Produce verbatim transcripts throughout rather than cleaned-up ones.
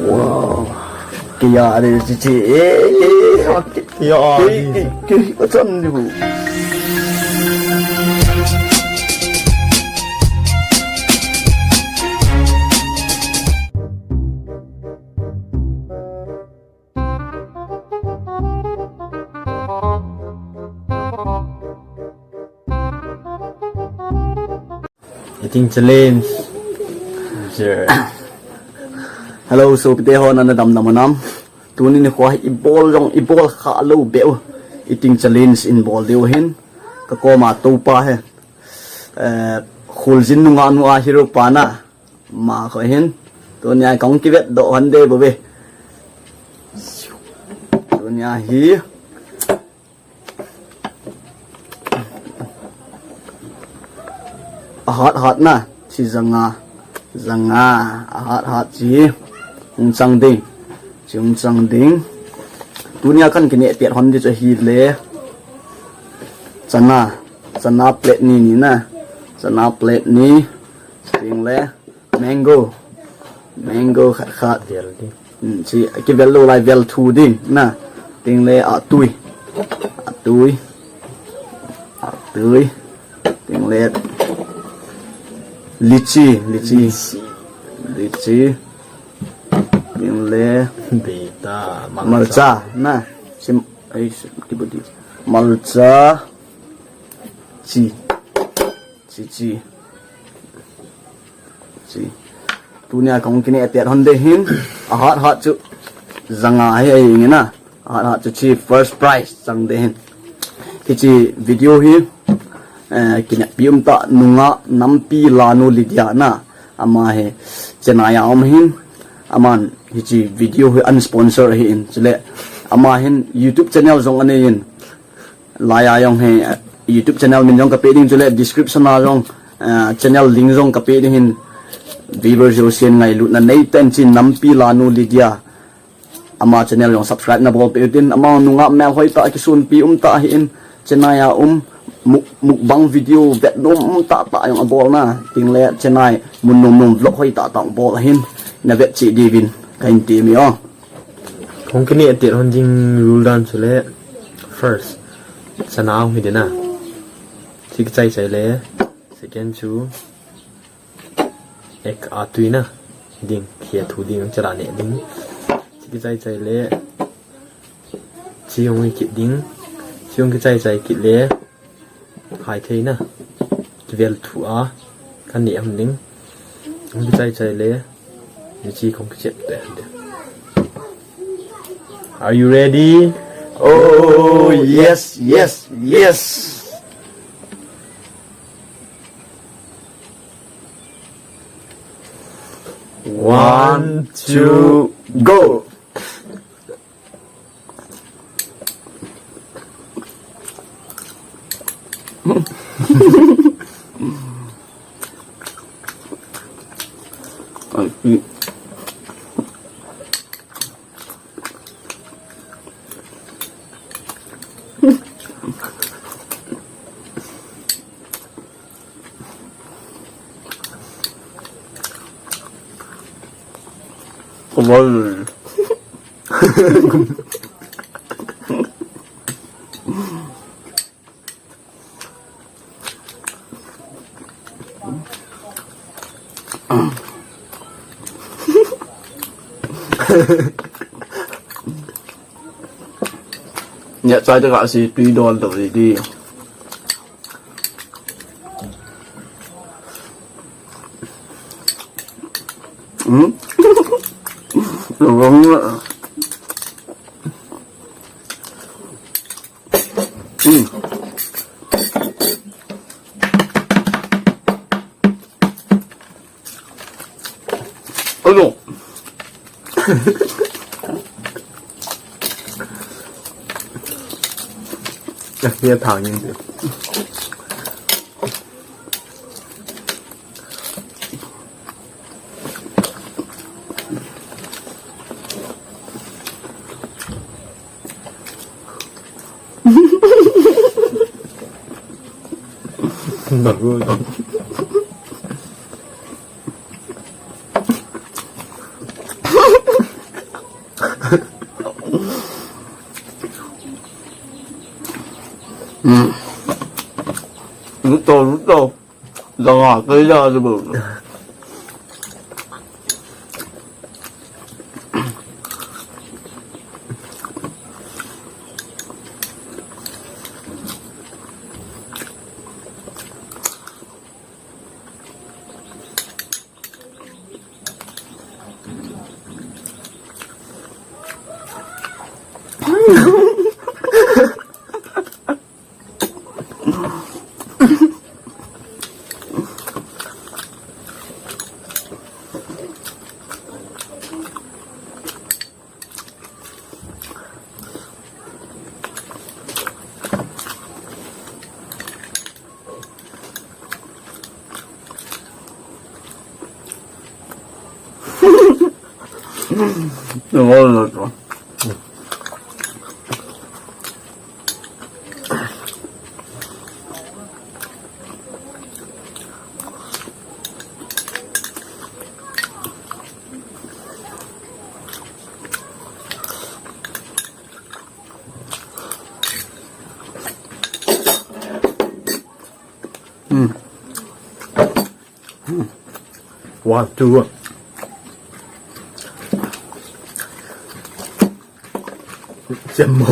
Wow. Kei a re chi chi. Eh, eh, kei, kei a kei, re. Kei, kei, kei, ka chan di bu. Eating challenge. Sure. Hello, sopite ho, nana dam dam u nam? Tuni nikho hi ibol jong, ibol kha lou beh u. Eating challenge in bol diu hin. Ka koma toupa hi. Eh, Kholjin nungah nu a hero pa na. Ama kho hin. Tunia kong kivet doh hon de bo be. Tunia hi. Ahat hat na, chi janga, janga, ahat hat chi, hung chang ding, chi hung chang ding. Tunia kan kineh piat hon di chu ahile, chana, chana plate ni ni na, chana plate ni, ting le, Mango. Mango khat khat. Vel ding. Hmm, chi, kivel lou lai vel thu ding. Na. Ting le atui. Atui. Atui. Ting le. Lychee. Lychee. Lychee. Lychee. Ting le. Beta. Malcha. Malcha. Na. Sim. Ai, sim. Kibu di. Malcha. Chi. Chi, chi. Chi. Tunia kong kineh piat hon de hin. Ahat hat chu. Janga hi ahi nge na. Ahat hat chu chi first prize chang de hin. Hichi video hi. Eh, kinep pi um ta nungah nampi lanu Lydia na. Ama hi Chennai a um hin. Aman hichi video hi an sponsor ahi in. Chule ama hin YouTube channel jong anei in. Laiya jong hi, eh, YouTube channel min jong kapeh ding chule description a jong, eh, channel link jong kapeh ding hin viewers jousen ngailutna nei tah in chi nampi lanu Lydia. Ama channel jong subscribe nabol peh utin ama nungah melhoi tah kisonpi um tah ahi in Chennai a um muk-, mukbang video vet nom um tah tah jong abol na. Ting le Chennai mun nom nom vlog hoi tah tah bol ahin navet cheh diuvin kahin ti mi o. Kong kineh tet hon ding rule dan chu le first. Chana hung hi ding na. Chi kichai chai le. Second chu. Ek atui na. Ding. Khia thu ding. Chana neh ding. Chi kichai chai le. Chi hung hi kit ding. Chi hung kichai chai kit le. Hai thei na. Kivel thu a. Kan neh hon ding. Hung kichai chai le. Ni chi kong kichep te. Are you ready? Oh, yes, yes, yes. One, two, go. Come on. Nya chai ta ka si tui don to di di. Hmm? Wrong. Hmm. Alo. Yak dia thang yin. Luto, luto. Danga, kaya, diba? Hmm. Hmm. One, two. Chemo.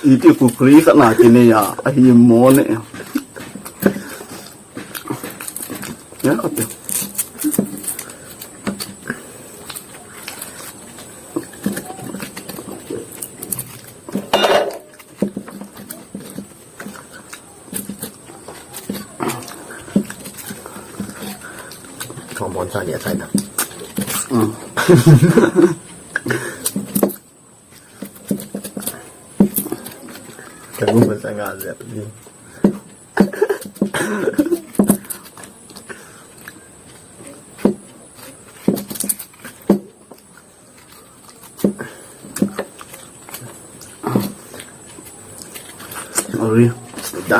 Iti kukri sa na kini ya. Ahi mo ne. Ya, okay. Chong bon sa nia chai na. Mm. Ka bu bon sa nga zep ni. Ari.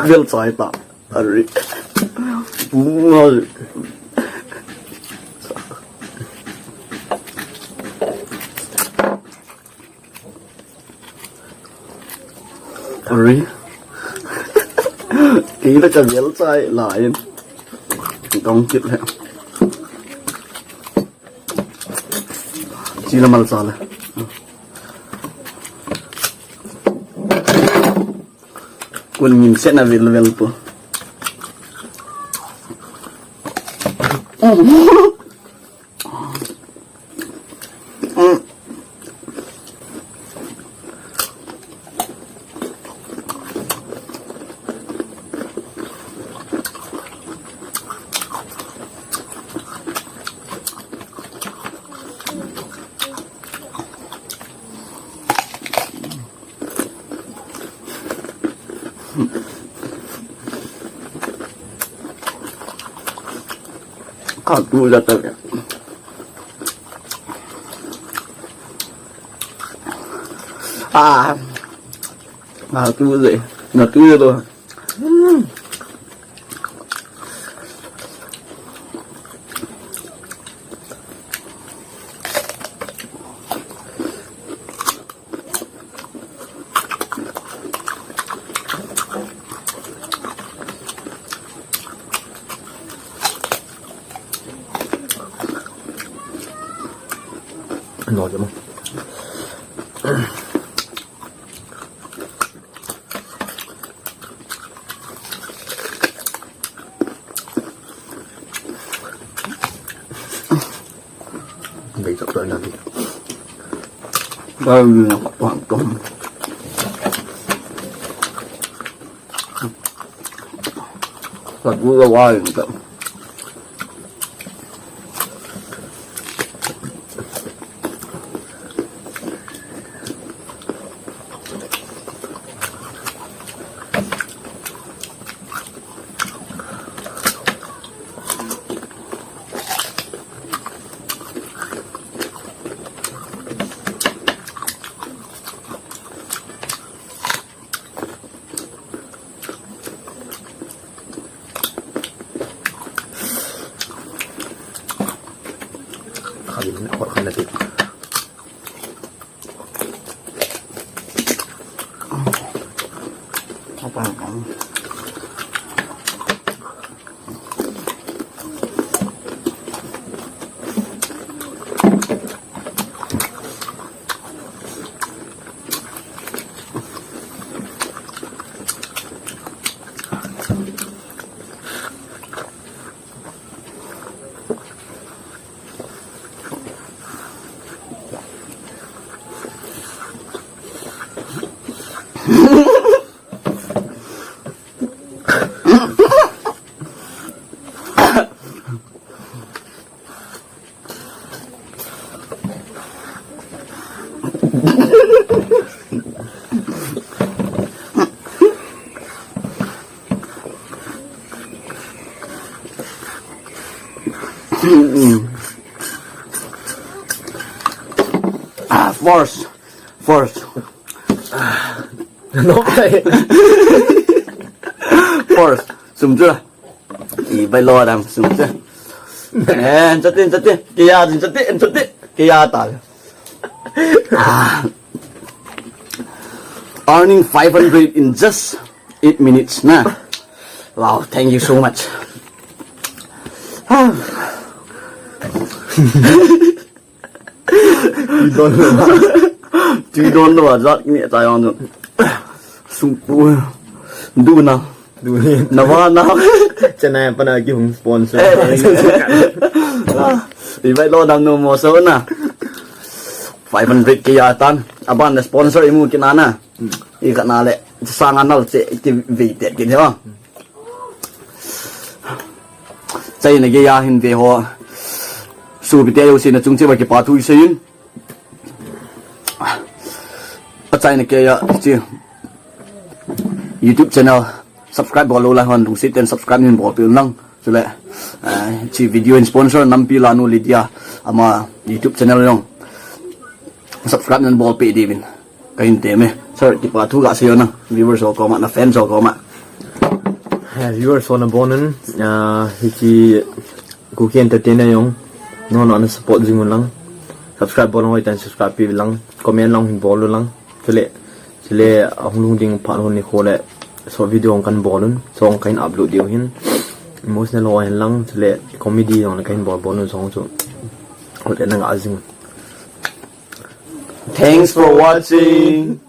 Vel chai ta. Ari. Bungal. Ari. Kei la ka vel chai la in. Dong kit le. Chi la mal sa la. Kun min se na vel vel po. Kha tu ja ta. Ah. Ah, tu je. Na tu je to. Hmm. Ano, ano? Dei tak tak nanti. Baru dia nampak tuan tuan. Satu lawan tak. Ah, first, first. Lop tai. First, sum chu la. Ibai lo dam sum chu. Eh, chate, chate. Kei a, chate, chate. Kei a ta. Ah. Earning five hundred in just eight minutes na. Wow, thank you so much. Ah. Tui don lou. Tui don lou, jat ni ta yong. Sum pu. Du na. Du ni. Na va na. Chennai a pat a kihung sponsor. Eh. Ibai lo dam nu mo so na. Five hundred kei a tan. Aban na sponsor imu kit na na. I khat na le. Sang a nal che kivei tet kit ho. Chennai gei a hin ve ho. Sopite jouse na chung cheh uva kipa thu isei in. Achennai gei a hiche YouTube channel subscribe bol lou lai hon lungset tah in subscribe hin bolpeh un lang. Chule, eh, hiche video in sponsor nampi la nu Lydia ama YouTube channel jong subscribe nahin bolpeh diuvin kahin temme. Sir, kipa thu gasei o na viewers ho koma, na fans ho koma. Eh, viewers ho nabon un, ah, hiche Kuki Entertainer jong nangho na support jing un lang. Subscribe bol hoi tan subscribe pi lang. Comment lang hin bol un lang. Chule, chule, ahung lhung ding phat hon nikho le short video hung kahin bol un. Song kahin upload diu hin. Emotional ho hin lang. Chule, comedy jong le kahin bol bol un song chu. Hote na ga jing un. Thanks for watching.